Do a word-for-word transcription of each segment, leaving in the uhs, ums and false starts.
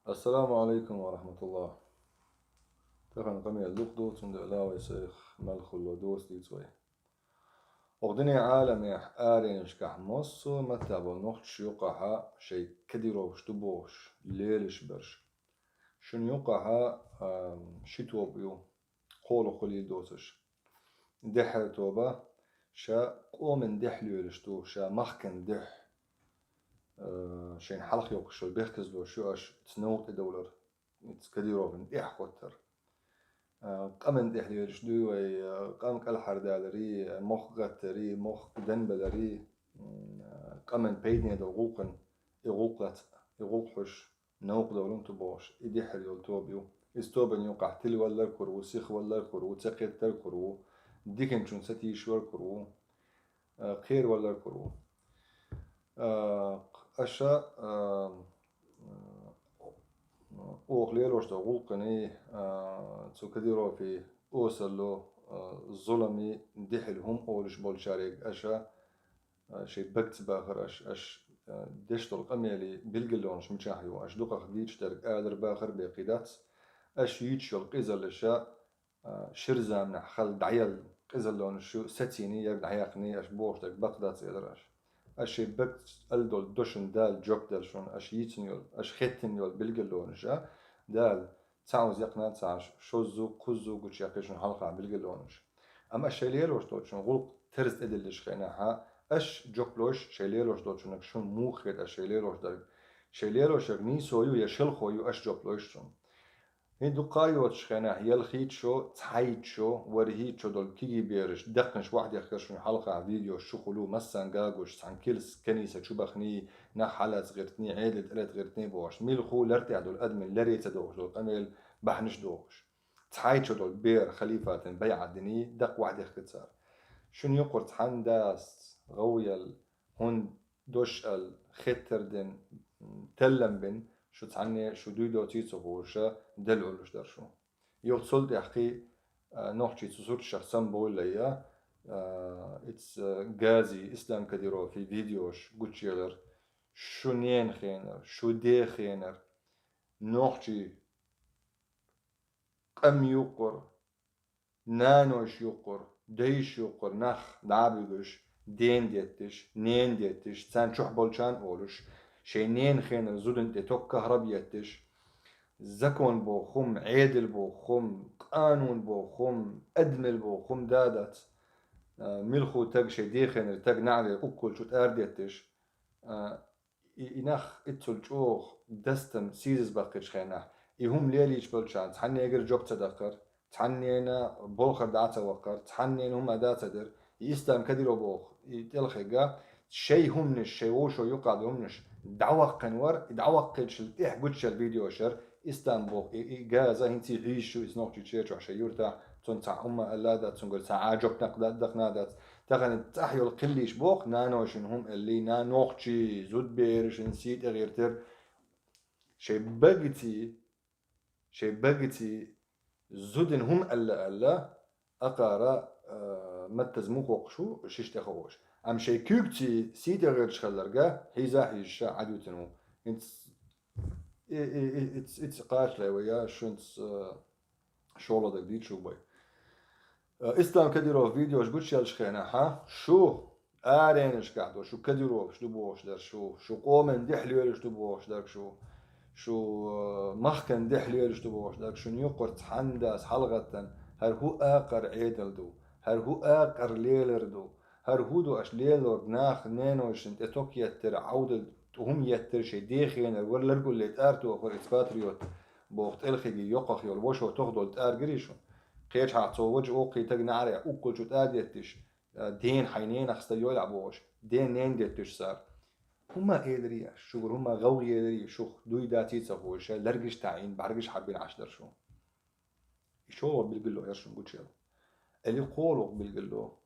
Ассаламу Ӏалайкум ва рахьматуллахӀ. Тахан къамел дукха ду, цундела вай сайх мел хулло доца дийца вай. Оха дуьне Ӏаламехь аренашкахь массо а маттахь болу нохчаша юкъахьа шайн кадировш ду бохуш, лелаш берш. Шуна юкъахьа, ам, ши тоба ю, кхоалгӀа хуьлийла доцуш. Дехьара тоба, ша къоман дехьа лелаш ду, ша махкан дехьа, а, шайна хьалха йоккхуш йолу бехказло шу аш ца новкъа тӀедовлар, ица Кадыровна тӀехь хӀоттар. А, къаман тӀехь лелаш дуй вай, а, къам кӀелхьардаларий, мохк гӀаттарий, мохк денбаларий, м, а, къаман пайдане долу гӀуллакхана, и гӀуллакх лац-, и гӀуллакх хьуш, новкъа довлун ту бохуш, и дехьара йолу тоба ю. Иза тобанна юкъахь тилваллар кур ву, сихваллар кур ву, ца кхеттар кур ву, диканчун сатийшавар кур ву, а, кхераваллар кур ву. А, аша, а, оха лелош долу гӀуллакханий, а, цу Кадыровий осалло, а, зуламий дехьал хӀума олуш болчарега аша, а, шайн бага ца бахар аш, аш, а, деш долу къамелий билгалонаш мичахь ю, аш дукхах дийцуш дерг алар бахар бекхий дац, аш йийцуш йолу къизаллаша, а, шира заманахь хала дӀаяьлла къизаллонаш ю сацийний, яра дӀаяьккхиний, аш бохуш дерг бакъ дац элира аш. Аш шайн бага ала долу дошна Дала жоп дала шуна, аш йийцина йолу, аш хеттина йолу билгалонаша Дала цхьа оза яьккхина ца Ӏаш, шозза, кхузза гучуяьккхи шуна хьалха билгалонаш. Амма аш шайн лелош долчун гӀуллакх терза тӀедиллиш хенахьа, аш жоп лойш шайн лелош долчуннаг шуна муха хета аш шайн лелош дерг. Шайн лелошнаг нийсо ю я шелхо ю, аш жоп лойш цунна. ХӀинца дуккха а йоцуш хенахь, ялхийчо, цхьайчо, ворхӀийчо долу кегий бераш, даккханаш вахьдехкар шуна хьалха видеош чухула, массанга гуш, цхьана килс, каниса чу баханий, нах хьалаца гӀиртаний, Ӏедал тӀелата гӀиртаний бохуш, милхо лар тӀехь долу адамийн ларе ца дохуш долу къамел бахьанаш дохуш. Цхьайчо долу бер халифатан байӀат диний, даккха вахьдехка цара. Шуна юкъара цхьана дас, гӀовъял, хӀунда дош ал, хеттар дин, м, теллам бин, шу цхьанне, шу дуй доций ца хууша, дел уллуш дара шу. Юха цул тӀаьхьа кхий, а, нохчий цу сурташах самбовллайя, а, иц, а, Гази, Ислам Кадыровий видеош гучуелар, шу ненан хенар, шу ден хенар, нохчий къам юккъур, нанош юккъур, дайш юккъур нах дӀа а буьгуш, ден детташ, нен детташ, царна чохь болчарна олуш, шайн ненан хенара зудана тӀе ток кахараб етташ, закон боху хӀума, Ӏедал боху хӀума, къанун боху хӀума, адамал боху хӀума да дац, а, милху таг шайн ден хенара таг наӀаре уккулчу тӀара детташ, а, И, и нах иццул чӀогӀа дастам сийсаз баккхичу хенахь, и хӀума лелийча болчарна цхьаннегара жоп ца даккхар, цхьаннена болхар дӀа ца ваккхар, цхьаннена хӀума а да ца дер, и Ислам Кадыров боху, и тӀелхига, шайн хӀуманаш, шайн вовшо юкъа ду хӀуманаш дӀаваккхина вар, и дӀаваккхинчул тӀехь гуччал видеошар, Ислам боху, и, и Газа хӀинца хьийзаш ю, иза нохчий чечохь шайн юртахь, цунна цхьа хӀума аьлла а дац, цуьнгара цхьа а жоп даккха а дац, тахана цӀахь йолу кхиллийш боху, наношин хӀума эллий, нанохчий, зудберашин сий тӀе гӀиртира. Шайн багиций, шайн багиций зудин хӀума аьлла-аьлла, акхара, а, маттаза муха воккхуш ву, шиш тӀе ховш. Амма шайн куьйгций сий тӀе гӀирташ хилларга, хьийза а хьийзаша, Ӏадуьтина ву. ХӀинца и, и, и, иц-, иц кхачале вай, я шуьнца, а, шолгӀа дерг дийцуш ву бай. Э, Ислам Кадыров видеош гучуеллачу хенахьа, шу аренашкахь ду, шу кадыровш ду бохуш дара шу, шу къоман дехьа лоьлуш ду бохуш дара шу, шу, э, махкан дехьа лоьлуш ду бохуш дара шуна юккъара цхьанна дас хьалагӀаттан, хӀара хӀу акхар Ӏедал ду, хӀара хӀу акхар лелар ду, хӀара хӀу ду аша лелорг нах, неношна тӀе ток еттара, Ӏовдал хӀума еттара, шайн дехенара вара ларгулле тӀар тохар, иза патриот боху тӀелхиги йоккхах йолу вошо тохадолу тӀар гирий шуна? Кхечахьа цо ваджа оккхийтаг наӀарехь уккулчу тӀа деттиш, а, ден хьайн ненах стаг йойла бохуш, ден нен деттиш цара. ХӀума эларий аш, шугара хӀума гӀовгӀа еларий шух, дуй даций ца хууш, шайн ларгаш таӀийна, бӀаьргаш хьаббина Ӏаш дара шу. И шолгӀа билгало яра шуна гучуяла. Эли кхолух билгало.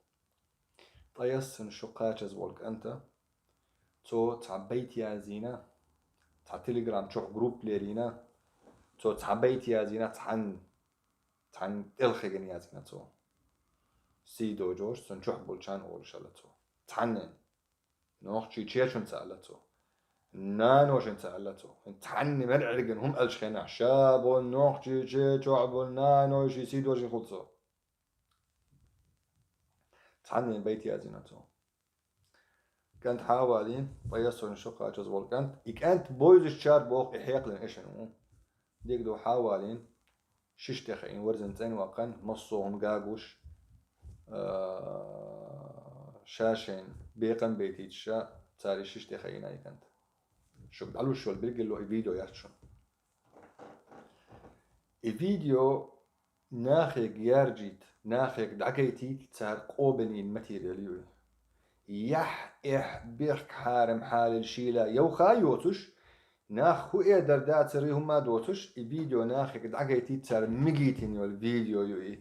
Ткъа яссана шу кхачаза волу кӀанта, цо цхьа байт язйина, цхьа Telegram чохь группа лерийна, цо цхьа байт язйина, цхьаьн, цхьаьн тӀелхигина язйина цо. Сий дожош, цунна чохь болчарна олуш аьлла цо. Цхьаннен. Нохчий чечунца аьлла цо. Наношин ца аьлла цо. Цхьанне мел Ӏергина хӀума аьлча хенахь, ша болу нохчий чечохь болу нанойший сий дожийна хуьлу цо. Цхьанне байт яздина цо. КӀант хьа а валийна, пайяссонаш шо кхачаза волу кӀант. И кӀант бовзачара боху и хьекхалин эшина ву. Дегдо хьа а валийна, шиш тӀе хаийна, варзина цӀена ваккхана, массо а хӀума гагуш, а, ша шайн бекхам бейтийча, цара и шиш тӀе хаийна и кӀант. Шуьга дӀалуш йолу билгало и видео яц шуна. И видео нахе яржийта, нахе дӀагайтийта цара къобалйина материал ю и. Яхь, эхь, бехк, хьарам, хьалал, шийла йовха а йоцуш, нах хӀун эр дара дацара хӀумма а доцуш, и видео нахе дӀагайтийта цара мигийтина йолу видео ю и.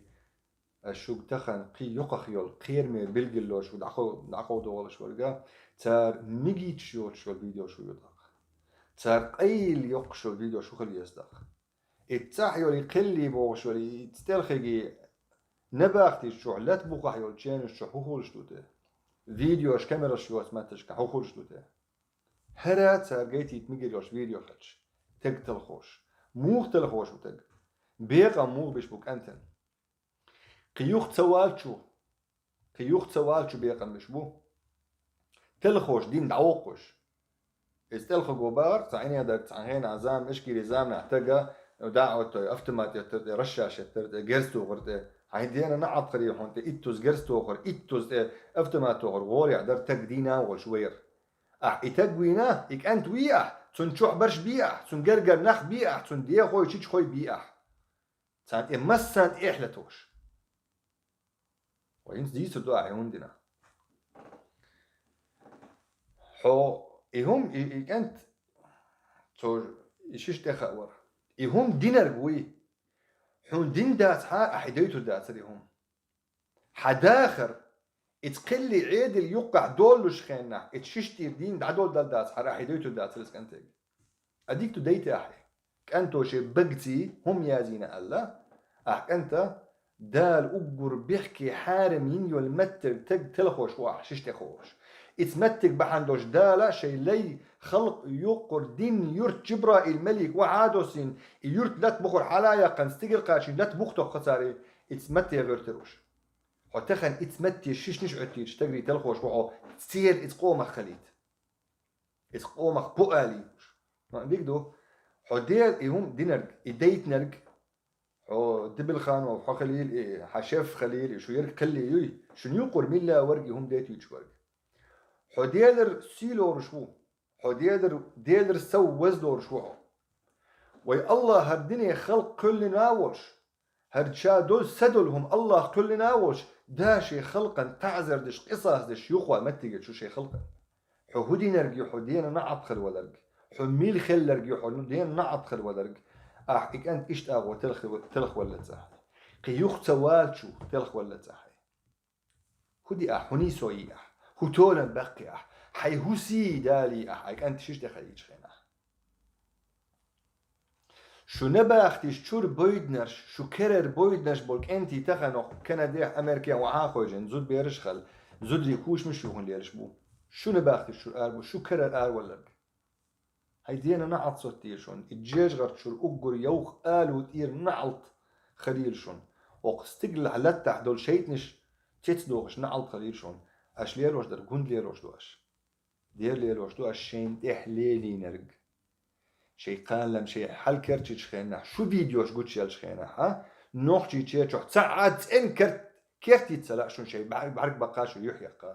Ас шуьга тахана кхин юкъах йолу кхераме билгало шуьга дӀакхо-, дӀакховдо волуш верг, цара мигийташ йоцуш йолу видео шу ю тӀаккха. Цара къайла йоккхуш йолу видео шу хила еза тӀаккха. И цӀахь йолу и кхеллий бохуш йолу, и цӀелхиги набахтиш чохь лата бухахь йолу ченаш чохь хӀун хуьлуш ду те? Видеош, камераш йоцу матташка хӀун хуьлуш ду те? ХӀара цара гайтийта мегар йолуш видео хилча, таг талхош. Муха талхош ву таг? Бекъам муха беш бу кӀантана? Кхин юха ца валчу, кхин юха ца валчу бекъам беш бу. Талхош дин дӀавоккхуш. Иза тӀелхаго бахарх цхьа Ӏинедар, цхьа хенахь зама, Ишкери заманахь тага, дӀа а оттуй, автомат еттар тӀе, рашшаш еттар тӀе, герз тухар тӀе. Хьайн дена наӀалт хир хьуна тӀе, иттуза герз тохар, иттуза тӀе автомат тохар, гӀорехь дар таг дийна а волуш вайра. Ахь и таг вийна, и кӀант вий ахь, цунна чохь барш бий ахь, цунна гергара нах бий ахь, цунна дехой, чичхой бий ахь. Царна тӀе массарна тӀе эхь латош. Ва хӀинца дийцур ду ахьа и хӀума дина. Хьо и хӀума, и, и кӀант, цо и шиш тӀе хаавара. И хӀума динарг вуй. Хьуна дин дацахьара, ахьа и дойтур дацара и хӀума. Хьан дахар, и цкъелли Ӏедал юккъахь доллуш хеннахь, и шиш тӀера дийна дӀадолдал дацахьара, ахьа и дойтур дацара иза кӀантега. Ткъа дика ду дайта ахьа. КӀанто шен багций хӀума язйина аьлла, ахь кӀанта, Дала уггар бехке хьарам йина йолу меттиг таг талхош ву ахь шиш тӀе хууш. Иза меттиг бахьана долуш Дала шайн лай халкъ юккъур дин юрт Джибраил малик вахьа а доссийна, и юрт лат бухур хьала а яьккхина, стигал кхачийна лат бух тохха цара иза матте гӀоьртира уьш. Хьо тахана иза матте шишнаш Ӏуьттийчу стагарий талхош ву хьо, церан иза къомах халийта. Иза къомах бу алий уьш. Ма дика ду. Хьо Дела и хӀума динарг, и дайтинарг, хьо дебилханов, хьо халийла и, хьан шеф халийла и, шу ерг кхелли юй, шуна юккъур милла а варг и хӀума дайтуьйтуш варг. Хьо Делар сий лоруш ву. Хьо Делар, Делар сов ваз лоруш ву хьо. Вай Аллах хӀара дине халкъ кхоьллина а волуш, хӀара ша долу са долу хӀума Аллах кхоьллина а волуш, да шен халкъан таӀзар деш, къисас деш юххо меттиге шу шен халкъан. Хьо хӀу динарг ю хьо дена наӀалт хир валарг, хьо мила хилларг ю хьо дена наӀалт хир валарг, ахь и кӀант иштта агӀо телхи-, телхваллац ахьа. Кхин юха ца валчу телхваллац ахьа. ХӀу ди ахь, хӀу нийсо йий ахь, хӀу толам баккхий ахь, хьайн хӀу сий далий ахь, хьайн кӀант шиш тӀе хаийчу хенахь. Шу набахтиш чуьра бойданарш, шу керара бойданарш болу кӀентий тахана Канадехь, Америкехь вахьа а хойжина, зуда бераш а хилла, зударий кучамаш а юхна лелаш бу. Шу набахтиш чуьра ара бу, шу керара аравалларг. Хьайн дена наӀалт соттийла шуна, и жежагӀар чуьра уггар йовха алу тӀера наӀалт хилийла шуна. Окху стигалахь латтахь долу шайтӀанаш цецдохуш наӀалт хилийла шуна. Аша лелош дара, гунда лелош ду аша. Дера лелош ду аша шайна тӀехь лелийнарг. Шайн кхалам, шайн хьал керчичу хенахь, шу видеош гучуелчу хенахь, а? Нохчийчу чохь цхьа а цӀена керт-, кертийца ца лаьа шуна шайн бӀаьрг-, бӀаьрг баккха шу юьхь яккха.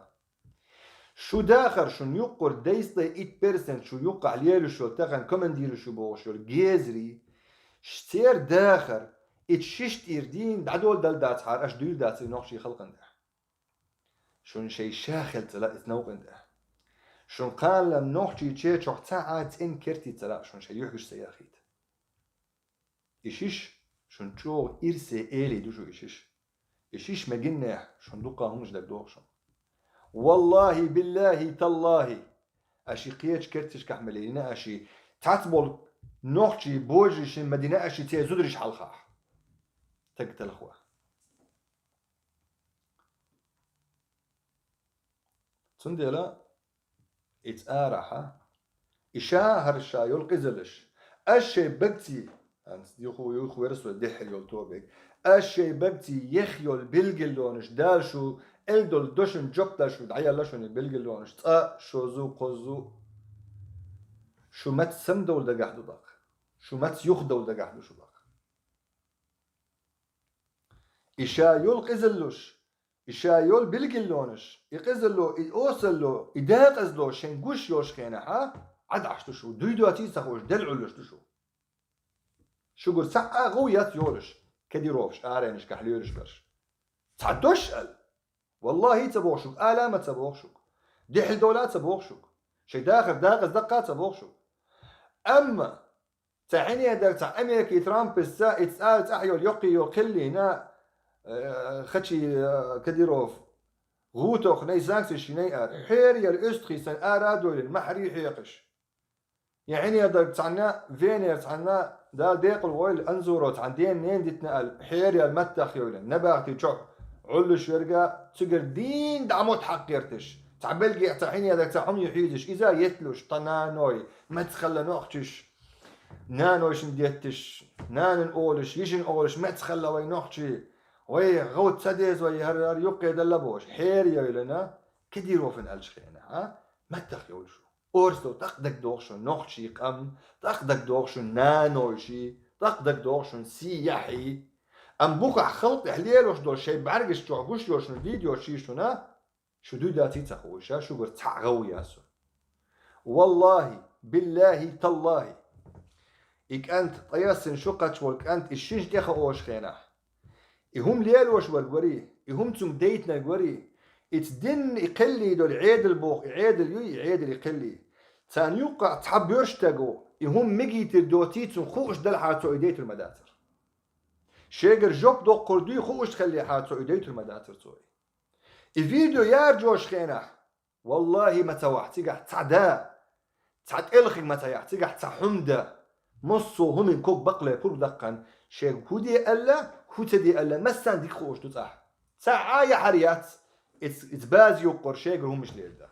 Шу дахар шуна юккъур дайстай итт персент шу юккъахь лелаш йолу тахана командираш ю бохуш йолу гезарий, ш-, церан дахар, ит шиш тӀера дийна дӀадолдал дацахьара аша дуьйр дацара нохчий халкъан тӀехь. Шуна шайн ша хелла ца лаьа иза новкъан тӀехь. Шун кхалам Нохчийче чохь цхьа а цӀена керти ца лаьа шуна шайн юьхьгаш ца яхийта. И шиш шун чӀогӀа ирсе элий ду шу и шиш. И шиш мегиннехь шун дуккха хӀуманаш дагадоху шуна. Валлахи, биллахи, таллахи, аши кхечу кертишкахь ма лелийна аши, цхьацца болу нохчий божарий шин ма дина аши церан зудариш хьалхахь. Таг талхо. Цундела иза арахьа, И ша хӀара ша йола къизаллаш, аш шай багций, хӀанз юха, юха версо дехьа йола тобег, аш шай багций ех йола билгаллонаш, Дала шу эл дола дошан жоп да шу дӀаялла шуна билгаллонаш, цкъа шозу, кхозу, шу маца самдовла дагахь ду бакъ. Шу маца юхдовла дагахь ду шу бакъ. И ша йола къизаллуш, и ша йола билгаллонаш, и къизалло, и осалло, и декъазло шайн гуш йолчу хенахьа, Ӏадахьаш ду шу, дуй доций ца хууш, дел Ӏуллуш ду шу. Шугара цхьа а гӀов яц йолуш, Кадыровш, аренашкахь лоьраш берш. Цхьа дош ал. Валлахи, ца боху шуг, ала ма ца боху шуг. Дехьа дола ца боху шуг. Шайн дахар дакъаза даккха ца боху шуг. Амма цхьа хьине дар, цхьа Америкин Трампаца, и цӀа, цӀахь йолу йоккхий йолу кхиллина, э, хачи, э, Кадыров, гӀутох, най санкцеш шинай ара. Хьера яла уьстхий сан ара а дойлина, махьарий хьекхаш. Я хьине дар цхьанна, Венера цхьанна, Дала декъал войла, Анзуро цхьана ден нен дитина аьлла, хьера яла маттах йойлина, набахти чохь Ӏуллуш верга, цуьгара дийна дӀа мотт хьакхерташ. Цхьа белгехь, цхьа хьине дар, цхьа хьуна хьийзаш, иза етталуш, тхан наной, маца хилла нохчиш. Нанойшна детташ, нанан олуш, йишин олуш, маца хилла вай нохчий. Вай, гӀовт ца деза вай, хӀара, хӀара юккъе далла бохуш. Хьера йойлина, Кадыровн аьллачу хенахь, а? Маттах йолуш шу. Орсо тӀаккха дагадогӀу шун нохчий къам, тӀаккха дагадогӀу шун нанойший, тӀаккха дагадогӀу шун сияхьий. Амма бухахь халкъехь лелош долу шайн бӀаьргаш чохь гуш йолу шун видео шийш шуна, шу дуй даций ца хууш, шугара цхьа а гӀов яц шун. Валлахи, биллахи, таллахи. И кӀант, тӀаяссина шу кхачволу кӀант, и шинаш тӀехаош хенахь. И хӀума лелош верг варий, и хӀума цунга дейтинарг варий, и ца динна и кхеллий долу Ӏедал боху, и Ӏедал юй, и Ӏедал и кхеллий. Царна юккъахь цхьа боьрш таго, и хӀума мегийтира доций цунна хууш далахьа цо и дейтур ма дацара. Шегара жоп доккхур дуй хууш хеллехьа цо и дейтур ма дацара цо. И видео яржош хенахь, валлахи, ма ца вахь цигахь цхьа да, цхьа тӀелхиг ма ца яхь цигахь цхьа хӀума да. Массо а хӀумин ког бакъле пурба даккхана, шега хӀу де аьлла, хӀу ца де аьлла, массарна дика хууш ду цӀахь. Цхьа а яхьар яц, иц, иц база юккъур шегара хӀумаш лер да.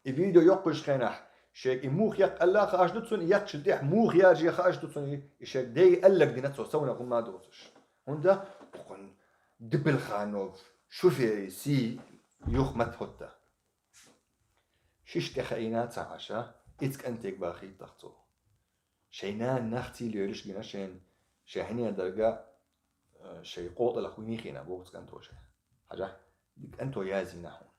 И видео йоккхуш хенахь, шега и муха яккха аьлла хууш ду цунна, и яккхачул тӀехь муха ярже хууш ду цунна, и шега дей аьлларг дина цо совна хӀума а доцуш. ХӀунда? Тхуна Дибилханов шофери сий юха ма тхӀотта. Шиш тӀе хаийна ца Ӏаша, иц кӀантега бахийтах цо. Шайн нана нах ций лоьраш гина шайн, шайн хьине дарга, э, шайн къотӀалах вуй михийна боху цу кӀанто шайн. Хьажа, кӀанто язйина хьуна.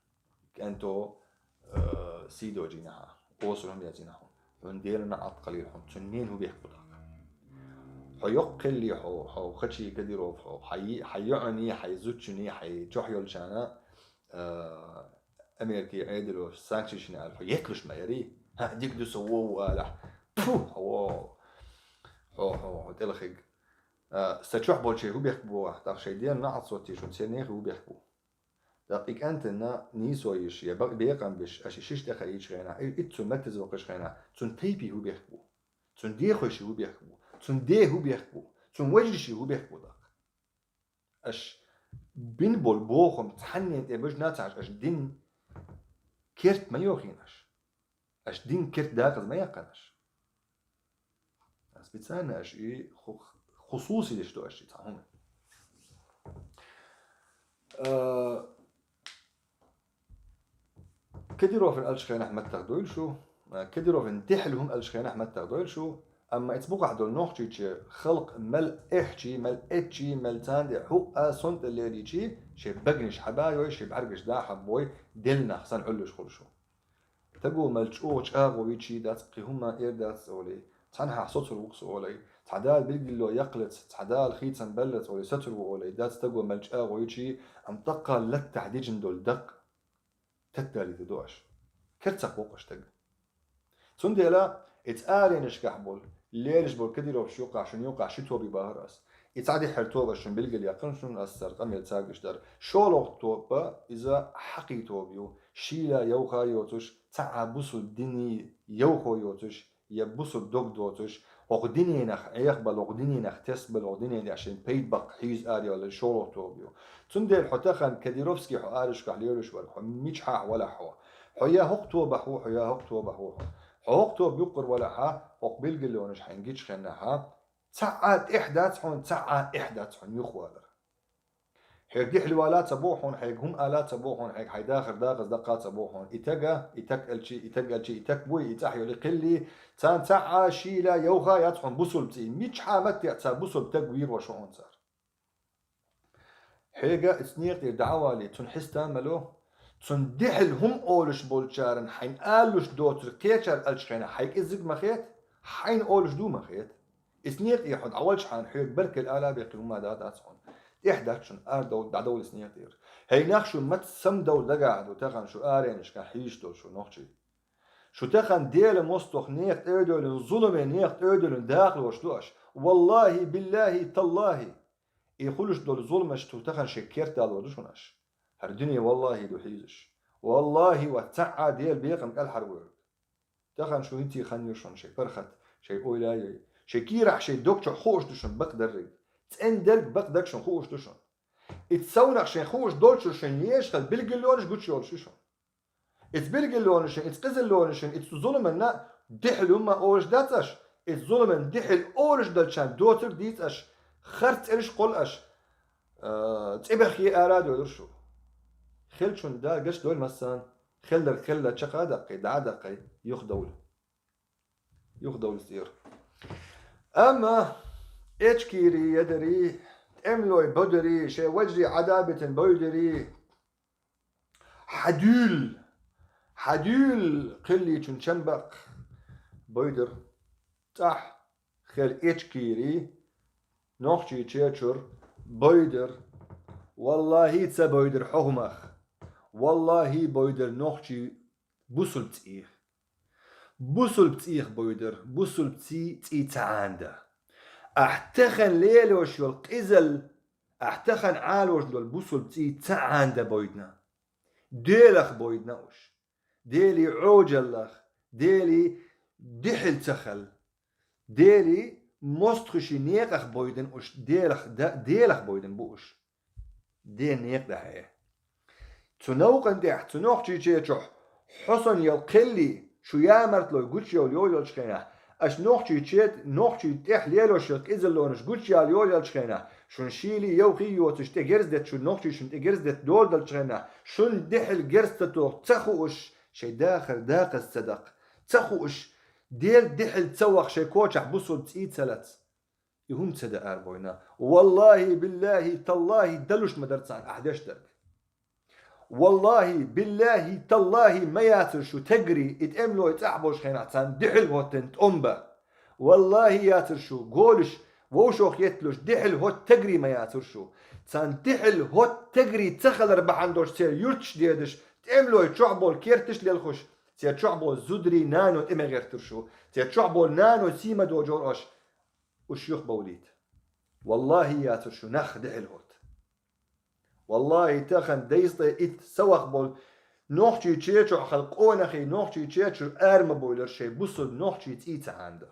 КӀанто, э, сий доджийна хьа. Осурам язйина хьуна. Хьуна Делан наӀалт кхалийла хьуна. Цуьнан нен хӀун бехк бу тахка? Хьо йоккха хилли, хьо, хьо хачий Кадыров, хьо, хьай, хьай йоӀани, хьай зудчуни, хьай чохь йолчарна, э, Америкин Ӏедало санкцешна аьлла, хьо етталуш ма ярий? ХӀаъ, дика ду со вову алахь. Пу, хьо, хьо, хьо, хьо тӀелхиг. А, сан чохь болчий хӀун бехк бу ахь? ТӀаккха шайн ден наӀалт социйша, церан нехий хӀун бехк бу? ТӀаккха и кӀантана нийсо йиш, я бакъ бекъам беш, аша и шиш тӀе хаийча хенахь, и, иццу меттаза вакхаш хенахь, цун тайпий хӀун бехк бу? Цун дехойший хӀун бехк бу? Цун де хӀун бехк бу? Цун вежарший хӀун бехк бу тӀаккха? Аш бин болу бохам цхьаннен тӀе бажа нацахьаш, аш дин керт ма йохийна аш. Аш дин керт дакъаза ма яьккхина аш. Специально аш и ху-, хусусилаш ду аш и цхьа хӀума. Э, Кадыровн аьллачу хенахь маттах дуйла шу, Кадыровн дехьал хӀума аьллачу хенахь маттах дуйла шу, амма ица букъахь долу нохчийчу халкъ мел эхчий, мел эччий, мел царна тӀе хӀуъа сонта лелийчий, шайн багнаш хьабайой, шайн бӀаьргаш дӀахьаббой, делла нах санна Ӏуьллуш хуьлу шу. Таго мел чӀогӀа чӀагӀо йичий дац, кхин хӀума эр дац олий, цхьанхьа соцур ву-кх со олий, цхьа Дала билгало яккхалац, цхьа Дала хийцам беллац олий, соцур ву олий, дац таго мел чӀагӀо йичий, амма тӀаккха латтахь дижина долу дакъ татталийта ду аш. Керцах воккхуш стаг. Цундела, и цӀаренашкахь болу, лелаш болу Кадыровш юккъахь, шун юккъахь ши тоби бахара ас. И цхьа дехьара тоба шун билгал яьккхина шун ас сар къамел цагаш дара. ШолгӀа тоба иза хьакхий тоба ю. Шийла йовха йоцуш, цхьа а бусул дини йовхо йоцуш, я бусул дог доцуш, хӀокху диненах Ӏехабала, хӀокху диненах тесбала, хӀокху диненах шайн пайда баккха хьийза ара йолу шолгӀа тоба ю. Цундела хьо тахана Кадыровский хьо арашкахь лелаш вара, хьо мичахь валахь хьо. Хьо я хӀокху тобахь ву, хьо я хӀокху тобахь ву хьо. Ӏокху тоба юккъера валахь, хӀокху билгалонаш хьайна гича хенахь, цхьаъ а тӀехь дац хьуна, цхьаъ а эхь дац хьуна юхавалар. Хьоьга дехьа вала ца боху хьуна, хьоьга хӀума ала ца боху хьуна, хьоьга хьайн дахар дакъаза даккха ца боху хьуна. И тага, и таг аьлчи, и таг аьлчи, и таг буй, и цӀахь йолу кхелли, царна цхьаъ а шийла йовха яц хьуна бусулба цӀий. Мичахьа маттехь цхьа бусулба таг вийр ву хьуна цара. Хьоьга иза некъа тӀера дӀа а валий, цунна хьестам а ло, цунна дехьа хӀума олуш болчарна хьайна алалуш доцург кхечара аьлча хенахь, хьайга иззиг ма хета, хьайна олуш ду ма хета. Иза некъа тӀера хьо дӀаволчхьана хьоьга баркалла ала а бехке хӀума дац хьуна. ТӀехь дац шуна, ара довла, дӀадовла иза некъа тӀера. ХӀей нах, шу маца самадовла дагахь ду тахана шу аренашкахь хьийзаш долу шу нохчий. Шу тахана Делан мостагӀа нехан тӀе а девлла, зуламе нехан тӀе а девлла дахалош ду аша. Валлахи, биллахи, таллахи. И хуьлуш долу зуламаш шу тахана шайн керта далор ду шуна аша. ХӀара дуьне валлахи ду хьийзаш. Валлахи, ва цхьаъ а Делан бекхам кӀелхьарвоьрг. Тахана шу хӀинца хан ю шуна шайн паргӀат, шайн ойла а йой. Шайн кийрахь, шайн дог чохь хууш ду шуна бакъдерг. ЦӀена дерг, бакъдерг шуна хууш ду шуна. И совнах шайн хууш долчуьра шайн ешхала билгалонаш гучуйолуш ю шуна. Иза билгалонашна, иза къизаллонашна, иза зуламанна дехьа хӀума олуш дац аша, иза зуламанна дехьа олуш долчарна доцург дийца аша, харц цӀераш кхолла аша, а, цӀе бехке ара а доьлур шу. Хиллачун Дала гечдойла массарна, хилларг хилла чекх а даккхий, дӀа а даккхий, юхадовла. Юхадовла цӀера. Амма эчкийрий, ядарий, тӀемалой, бодарий, шайн вежарий Ӏадабитина бойдарий, хьан дуьйла, хьан дуьйла кхиллачун чам баккха, бойдар. ЦӀахь хила эчкийрий, Нохчийчоь чуьра бойдар. Валлахи, ца бойдар хьо хӀумах. Валлахи, бойдар нохчий бусулба цӀий. Бусулба цӀий бойдар, бусулба цӀий, цӀий ца Ӏанда. Ахь тахана лелош йолу къизалла, ахь тахана Ӏалош долу бусулба цӀий ца Ӏанда бойдина. Делах бойдина уьш. Делий Ӏожаллах, Делий дехьал ца хилла. Делий мостагӀчий некъах бойдина уьш, Делах, да-, Делах бойдина бу уьш. Ден некъа дахье. Цу новкъан тӀехь, цу Нохчийчоь чохь хьо санна йолу кхеллий, шу ямартлой гучуйовла йолаелчу хенахь, аша Нохчийчоь, Нохчий тӀехь лелош йолу къизаллонаш гучуяла йолаелчу хенахь, шуна шийли йовхий йоцуш тӀе герз детта, шу нохчий шуна тӀе герз детта доладелчу хенахь, шуна дехьал герз ца тоху, ца хууш, шайн дахар дакъаза ца даккха, ца хууш, Делан дехьал ца ваха, шайн кочахь бусулба цӀий ца лаца. И хӀума ца даар бойна. Валлахи, биллахи, таллахи, далуш ма дара царна ахь деш дерг. Валлахи, биллахи, таллахи, ма яцара шу тегри, и тӀемалой цӀахь болуш хенахь царна дуьхьал хӀоттина тӀом бан. Валлахи, яцара шу голаш, вовшах етталуш дуьхьал хӀотта тегри ма яцара шу. Царна дуьхьал хӀотта тегри ца хилар бахьана долуш церан юьрташ дедаш, тӀемалой чохь болу керташ лелхуш, церан чохь болу зударий, нано тӀе ма гӀертара шу, церан чохь болу нано сий ма дожора аша. Уьш юхабовлийта. Валлахи, яцара шу нах дуьхьал хӀотта. Валлахи, тахана дайса тӀе итт ца ваха болу Нохчийчоь чохь хилла къонахий Нохчийчоь чуьра ара ма бовлура шайн бусулба нохчий цӀий ца Ӏанда.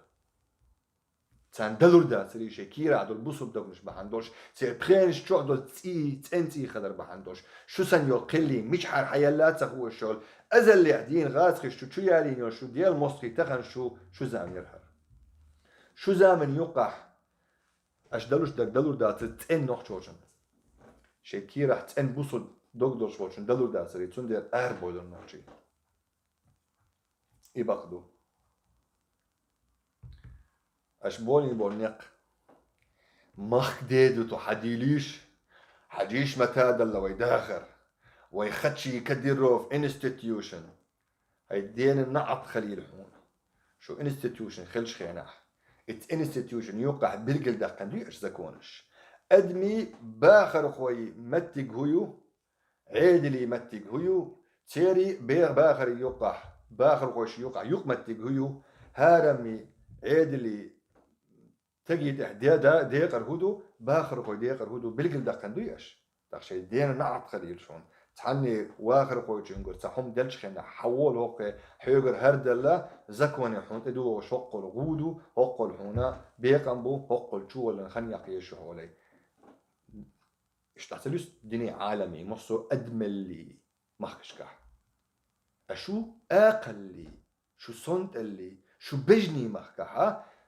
Царна далур дацара шайн кийрахь долу бусулба догнаш бахьана долуш, церан пхенаш чохь долу цӀий, цӀена цӀий хилар бахьана долуш, шу санна йолу кхеллий мичахьара хьаелла а ца хууш йолу, азаллехь дийна гӀазкхаша шу чу ялийна йолу шу Делан мостагӀий тахана шу, шу зама яра хӀара. Шу заманна юккъахь аша далуш дерг далур дацара цӀена нохчочунна. Шайн кийрахь цӀена бусулба дог долуш волчунна далур дацара, цундела ара бовлура нохчий. И бакъ ду. Аша болийна болу некъ. Махка деда ду тхо хьадийлийша, хьажийша ма тадалла вай дахар. Вай хачий Кадыров инститюшн. Хьайн дена наӀарт хилийла хьуна. Шу инститюшн хилчу хенахь, и инститюшн юккъахь билгалдаьккхина дуй аша законаш? Адамийн бахархойн меттиг хӀун ю? Ӏедалан меттиг хӀун ю? Церан беха бахарийн юккъахь, бахархойн юккъахь юкъ меттиг хӀун ю? ХӀарамийн, Ӏедалан, стеган тӀехь де-, да-, декъар хӀун ду, бахархойн декъар хӀун ду, билгалдаьккхина дуй аша? ТӀаккха шайн дена наӀарт хилийла шуна. Цхьанне вахархочуьнгара цхьа хӀума делчу хенахь, хьан волу хӀокхе, хьоьгара хӀара делла, законе хьуна тӀедогӀуш хӀоккхул гӀу ду, хӀоккхул хьуна бекъам бу, хӀоккхул чуваллан хан яккха еза шу хьоле. Иштта ца луьсту динан Ӏаламий, массо а адамаллий махкашкахь. Ашу акхаллий. Шу сонтӀалли, шу бежний махкахьа,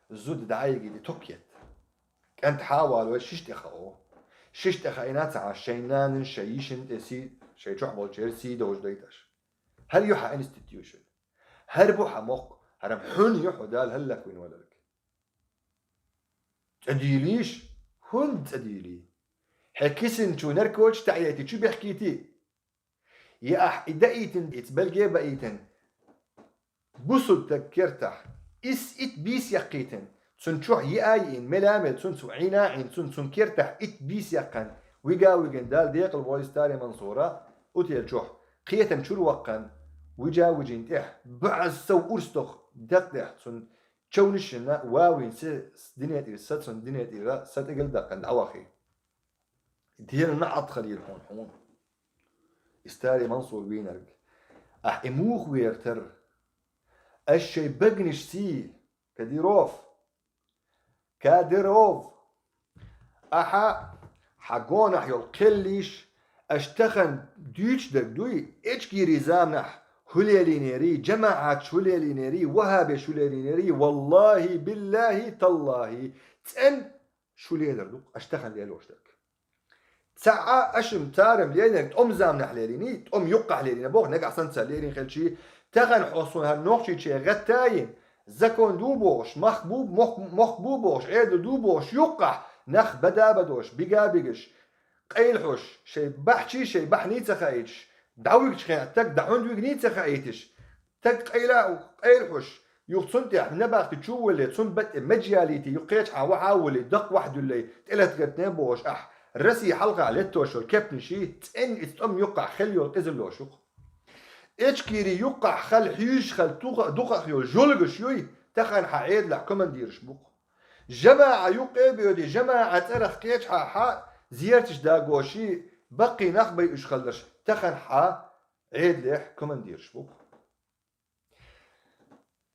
зуда дӀайигиди токет. КӀант хьавалой шиш тӀехао. Шиш тӀехаийна ца Ӏаш, шайн нанан, шай йишин тӀе сий, шай чохь болчеран сий довш дайташ. ХӀара ю хьа институт шуна. ХӀара бу хьа мохк, хӀара хьун ю хьо Дала хӀаллаквин валарг. ЦӀа дийлийш, хӀунда цӀа дийлий? Хье кисин чу наркотикаш таӀийти чу бехкийти. Я ахь и даийтин, ица белге а баийтин, бусулба стаг кертахь, ис ит бийс яккхийтин, цун чохь йиа а йиин, мела а мел, цун цу Ӏийна а Ӏийна, цун, цун кертахь ит бийс яккхан, вига а вигин, Дала декъал вой Старе Мансура, утел чохь, кхетам чур ваккхан, вижа а вижин тӀехь, баьз сов урс тох дакъ тӀехь, цун човнашина вавин се, с-, дине тӀера, са цун дине тӀера, са тӀегал даккхан дӀавахи. Дена наӀат хилийла хьуна, хьуна. И Старе Мансур вийнарг. Ахь и муха вертар? Аш шай багниш сий, Кадиров. Кадиров. Ахьа, хьа гонахь йолу кхеллийш, аш тахана дуьйцуш дерг дуй, эчкийрий заманахь хӀу лелийнерий, жамаӀаташ хӀу лелийнерий, ваххабеш хӀу лелийнерий, валлахӀи, биллахӀи, таллахӀи, цӀен шу лелар ду, аш тахана лелош дерг. Ца Ӏа, ашим, царам лелинарг тӀом заманахь лелиний, тӀом юккъахь лелина боху, нагахь санна ца лелин хилчий, тахана хьо суна хӀара нохчийче гӀаттайина, закон ду бохуш, мах бу, мох-, мохк бу бохуш, Ӏедал ду бохуш, юккъахь нах бада а бадош, бига а бигаш, къайлахьуш, шай бахьчий, шай бахьаний ца хаийташ, дӀавигчу хенахь таг дӀа хӀунда вигний ца хаийташ, таг къайла-, къайлахьуш, юха цунна тӀехь набахти чу а волле, цунна бан тӀе меджа ялийти, юха кхечахьа вахьа а волле, даккха вахьа дуьллий, тӀелатгатне а бохуш ахь, Россия хьалха леттош йолу кепнаший, цӀенна иза тӀом юккъахь хила йолу къизаллош юкъа. Эчкийрий юккъахь хала хьуьйжуш хала туха-, дукхах йолу жулгаш юй, тахана хьан Ӏедалахь командираш бу-кх. ЖамаӀа юккъе а боьдий, жамаӀа цӀарах кхечахьа хьан зерташ дагоший, баккхий нах бай уьш хиларш, тахана хьан Ӏедалехь командираш бу-кх.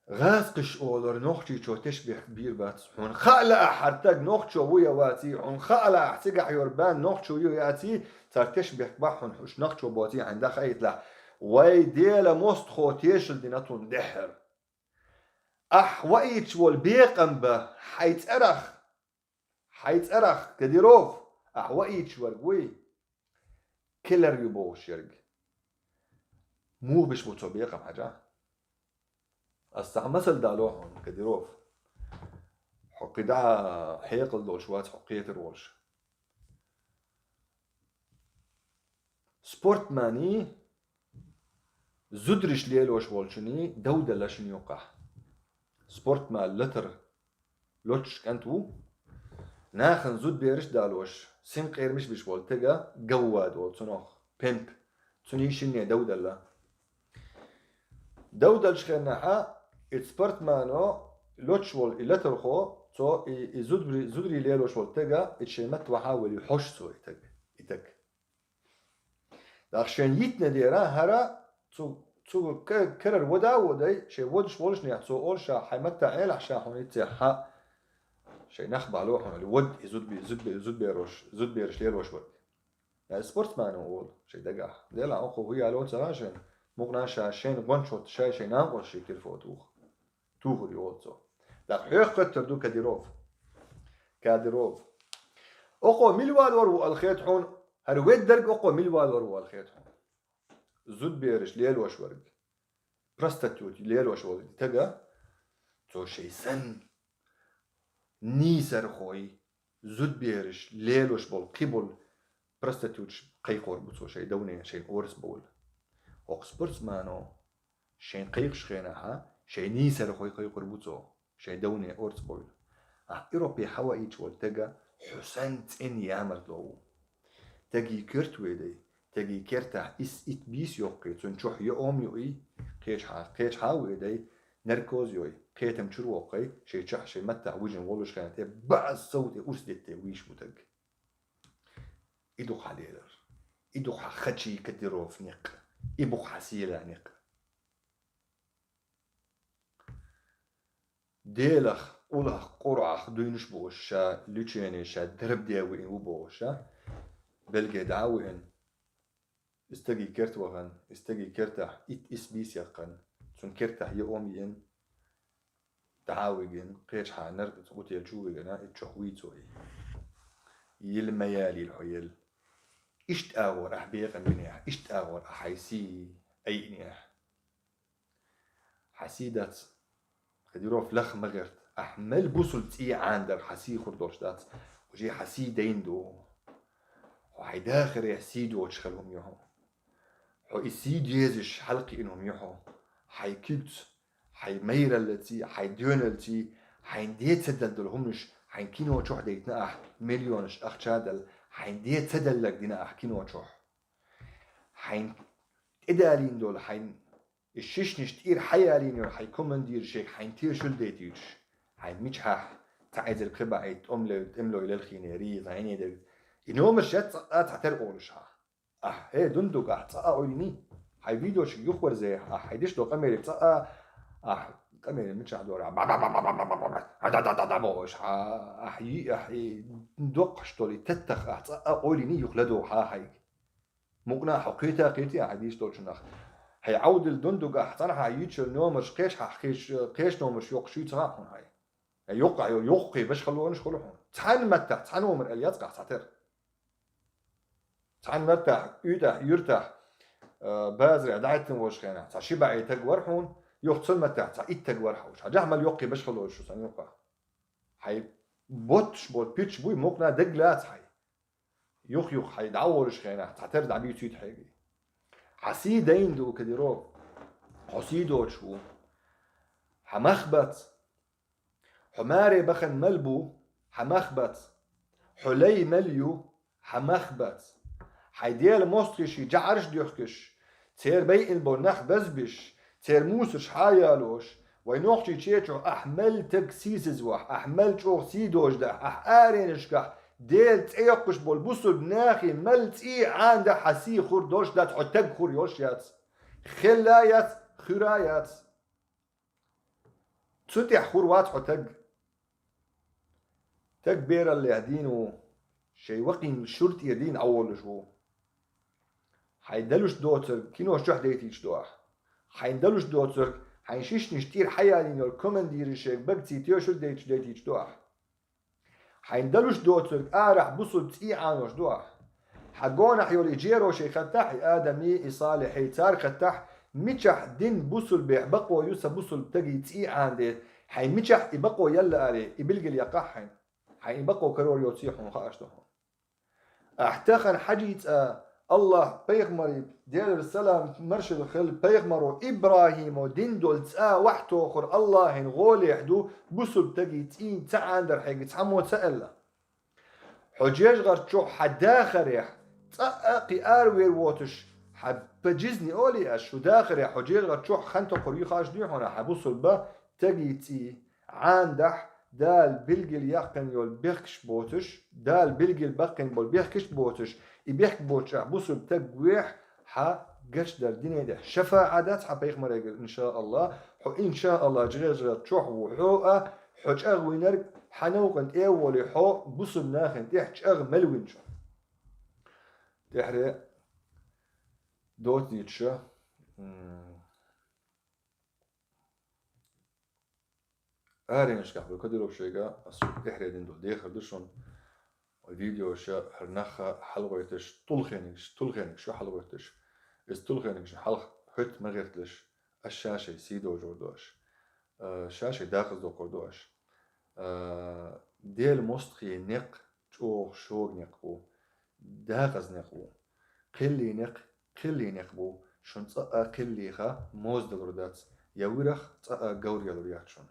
ГӀазкхаш олар нохчийчо тешбехк бийр бац. Хьуна хаа лаахь хӀара таг нохчо ву я ваций, хьуна хаа лаахь цигахь йора бан нохчо ю яций, цара тешбехк бахь хьуна хӀуш нохчо боций хьайн дахаитлахь. Вай Дела мостагӀо тешал дина тхуна дехьара. Ахь ваийча волу бекъам бан хьайн цӀарах, хьайн цӀарах, Кадиров, ахь ваийча верг вуй, киллер ю бохуш ерг. Муха беш бу цо бекъам хьажа? Ас цхьа масал дало хьуна, Кадиров. Хьо кхидӀа хьекъал долуш вац, хьо кхетар волуш. Спортманий, зудариш лелош волчуний дов дала шуна юккъахь. Спортман латар лоцуш кӀант ву, нахана зудбераш а далош, синкъерамаш а беш волу тега гаввад волу цунах, пемп, цуний шинне дов дала. Дов далчу хеннахьа, и спортмано лоцуш волу и латархо, цо и, и зудбри-, зударий лелош волу тега, и шайн матта вахьа а волий, хьош цо и таг, и таг. ТӀаккха шайн йитина дера, хӀара цу, цу ка-, карара вода а водай, шайн водуш волушнехь цо олу ша, хьайн матта Ӏелахь ша хьуна иццехь хьа, шайн нах бало хьуна, вод и зудби-, зудби-, зудберош, зудбераш лелош вод. Я спортсмено олу шайн дагахь. Делахь, оха хӀу яло ца хаьа шайна, мукъана ша шайна гончхьа шай, шайн нанкъос ший телефон туху. Тухур ю олу цо. ТӀаккха хьоьх кхеттар ду Кадиров. Кадиров. Окхо мила валор ву ала хета хьуна, хӀара веддарг окхо мила валор ву ала хета хьуна. Зудбераш лелош верг. Проститут лелош волу тага, цо шайн санна нийсархой, зудбераш лелош болу кхиболу проституташ кхайкхор бу цо шайн довне, шайн орца бовла. Окху спортсмано шайн кхайкхаш хенахьа, шайн нийсархой кхайкхор бу цо, шайн довне орца бовла. Ахь Европе хьаваийча волу тега хьо санна цӀена ямартло ву. Теги керт ведай, теги кертахь ис ит бийс йоккхий, цун чохь йоам юий, кхечахьа, кхечахьа а ведай, наркоз йой, кхетам чур воккхай, шайн чохь, шайн маттахь вижина волуш хенахь тӀе баъ сов тӀе урс детте вийш бу таг. И ду хьан лелар. И ду хьан хачий Кадиров некъ. И бу хьан сийлан некъ. Делах, къулах, къуръах дуйнаш бохуш, ша лечение, ша дарба де виъна ву бохуш, ша белге дӀа а виъна. И стаги керт вахана, и стаги кертахь ит ис бийс яккхана, Цун кертахь йоам йиъна, дӀа а вигина, кхечахьа наркъаца гӀутел чу а вигина, итт шо вийцо и. Йил ма ялийла хьо ел. Иштта агӀор ахь бекъам бинехь, иштта агӀор ахь хьайн сий айинехь. Хьан сий дац, Кадиров, лах ма гӀерта. Ахь мел бусулба цӀий Ӏанадар хьан сий хурдолуш дац. Уже хьан сий дайна ду. Хьо хьайн дахарехь сий доцуш хила хӀума ю хьо. Хьо и сий дезаш хьалакхиъна хӀума ю хьо. Хьайн куьгца, хьайн майраллаций, хьайн доьналлаций, хьайн де ца далла долу хӀуманаш, хьайн кино чохь дайтина ахь, миллионаш ахча а далла, хьайн де ца далларг дина ахь кино чохь. Хьайн тӀедалийна долу, хьайн и шишнаш тӀера хьаялийна йолу хьайн командираш шега хьайн тешалла дайтуьйтуш, хьайн мичахь цхьа эзар кхин бӀе тӀом ле-, тӀемалой лелхийнера, зӀене дерг. И номаш яц цкъа а цхьатера олуш хьан. Ахь, хӀей, Дундук, ахь цкъа а Ӏуьйрина, хьайн видеошка юхаварзе, ахь хьайн деш долу къамеле цкъа а, ахь къамеле мичахь дора, ба-ба-ба-ба-ба-ба-ба-ба-ба, а-да-да-да-да бохуш хьан, ахь йи-, ахь и доккхуш долу и таттах, ахь цкъа а Ӏуьйрина юха ладогӀа хьан хьайга. Мукъна хьо кхета а кхетий ахь дийш долчунах. Хьайн Ӏовдал Дундук, ахь цхьанхьа йийцича номаш кхечахьа кхеш-, кхечу номаш йоккхуш ю ца хаьа хьуна хьайн. Ай, йоккха, йоккхий башхалонаш хуьлу хьуна. Цхьана маттахь, цхьана номар аьлла яц ахь цхьатера. Цхьана маттахь, уьйтӀахь, юьртахь, а, базарехь дӀахӀиттина волчу хенахь, цхьа ши бӀе таг вара хьуна, юха цунна маттахь цхьа итт таг вара хьуна. Хьажахь мел йоккхий башхалонаш ю сан юкъа. Хьайн боттуш болу пирча буй мукъна даг лаца хьайн. Юх-юх хьайн дӀаволуш хенахь, цхьатера дӀабийцуьйту хьайга. Хьан сий дайна ду, Кадиров. Хьо сий доцуш ву. Хьан мах бац. Хьо маре бахана мел бу, хьан мах бац. Хьо лай мел ю, хьан мах бац. Хьайн Делан мостагӀий ши жӀараш а дуьхкуш, церан байина болу нах базбеш, церан мусарш хьаялош, вайн нохчийн чечохь ахь мел таг сийсазвахь, ахь мел чӀогӀа сий дожадахь, ахь аренашкахь Делан цӀе йоккхуш болу бусулба нахе мел цӀий Ӏанадахь, хьан сий хуур долуш дац, хьо таг хуур йолуш яц. Хилла яц, хуьра яц. Цу тӀехь хуур вац хьо таг. Таг бераллехь дийна ву, шайн вакхин шуьра тӀера дийна Ӏа волуш ву. Хьайн далуш доцург кинош чохь дайтийча ду ахь. Хьайн далуш доцург, хьайн шишнаш тӀера хьаялийна йолу командираш шега багций тоьшур дайтуш дайтийча ду ахь. Хьайн далуш доцург арахь бусулба цӀий Ӏанош ду ахь. Хьан гонахь йолу и жерошей хаттахь, и Адамий, и Салихьий, цара хаттахь, мичахь дин бусулбехь бакъо ю сан бусулба тагий цӀий Ӏанде, хьайн мичахь и бакъо елла аре, и билгал яккхахь хьайн. Хьайн и бакъо карор йоций хьуна хууш ду хьуна. Ахь тахана хьажийца, Аллахь пайхамарий, Делера салам маршалла хила, пайхамаро ИбрахӀимо дин долу цӀа вахьтохур Аллахьин гӀолехь ду, бусулба тагий цӀий ца Ӏанадар хьайга цхьаммо ца аьлла. Хьо жежгӀарчохь хьан дахарехь, цӀа а кхин аравер воцуш, хьан по жизни олий аш, шу дахарехь хьо жежгӀарчохь хан токхур ю хууш дуй хьуна хьан бусулба тагий цӀий Ӏанадахь, Дала билггал яккхина йолу бехкаш боцуш, Дала билггал баккхина болу бехкаш боцуш, и бехк боцуш ахь бусулба таг вехь, хьан гечдар динедехь шафаӀа дац хьан пайхамарегара, иншааллахь, хьо, иншааллахь, жигӀе-жигӀе чохь ву хьо а, хьо чӀагӀвинарг, хьан новкъан тӀе а волий хьо, бусулба нахана тӀехь чӀагӀ мел винчу. ТӀехьре доцийча, м, Аренашкахь бу Кадыров шайга, ас шуьга тӀехьре дина долу дехар ду шуна. Видеоша хӀара нахха хьалагӀойташ, тулхенигаш, тулхенигаш шу хьалагӀойташ. Иза тулхенигаш хьалха хӀоьтта ма гӀерталаш, ас ша шай сий дожор ду аш. А, ша шай дакъаздоккхур ду аш. А, Делан мостагӀий некъ чӀогӀа шога некъ бу. Дакъаза некъ ву. Кхеллий некъ, кхеллий некъ бу. Шун цкъа а кхеллийха моздалур дац, я вирах цкъа а говр ялур яц шун.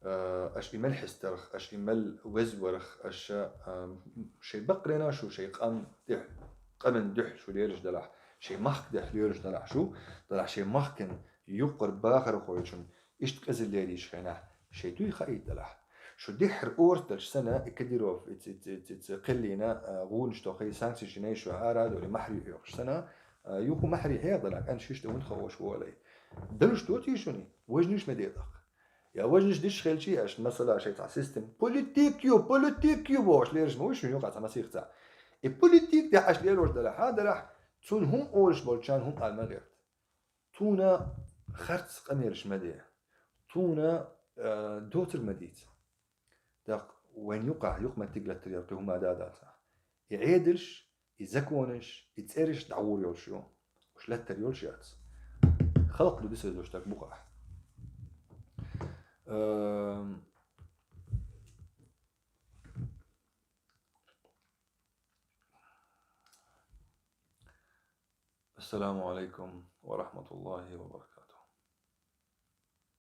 Э, аша и мел хьестарх, аша и мел везварх, аша, э, шайн баккъарена шу, шайн къам тӀехь, къаман дуьхьа шу лелаш далахь, шайн махка тӀехь лелаш далахь шу, далахь шайн махкан юккъара бахархойчун, иштта къиза лелийчу хенахь, шайн дуй хаийта далахь. Шу дехьара орца далча сана, и Кадыров, и ц-, ц-, ц-, ц-, кхеллийна, а, гӀунаш тохий, санкцеш йина шу ара а довлий, махьри хьоькхуш сана, а, юха махьри хьеха далахь, кӀант шиш тӀе хӀунда хавош волай. Далуш доций шуни? Важнаш ма де тӀаккха. Я важнаш диш хилчий аша, масала, шайн цхьа система. Политик ю, политик ю бохуш лелаш ма вуй шун юкъа цхьа масих цхьа. И политик тӀехь аша лелош далахь, хьа далахь, цунна хӀума олуш болчарна хӀума ала ма гӀерта. Цунна харц къамелаш ма де. Тхона, э, доцург ма дийца. ТӀаккха вайна юкъахь, юкъаметтиг латтар яр кхин хӀума да дац. И Ӏедалш, и законаш, и цӀераш дӀагӀур йолуш ю. Уьш латтар йолуш яц. Халкъ ду дисайдош стаг бу-кх ахь. Эм, Ассаламу алейкум ва рахматуллахи ва баракатух.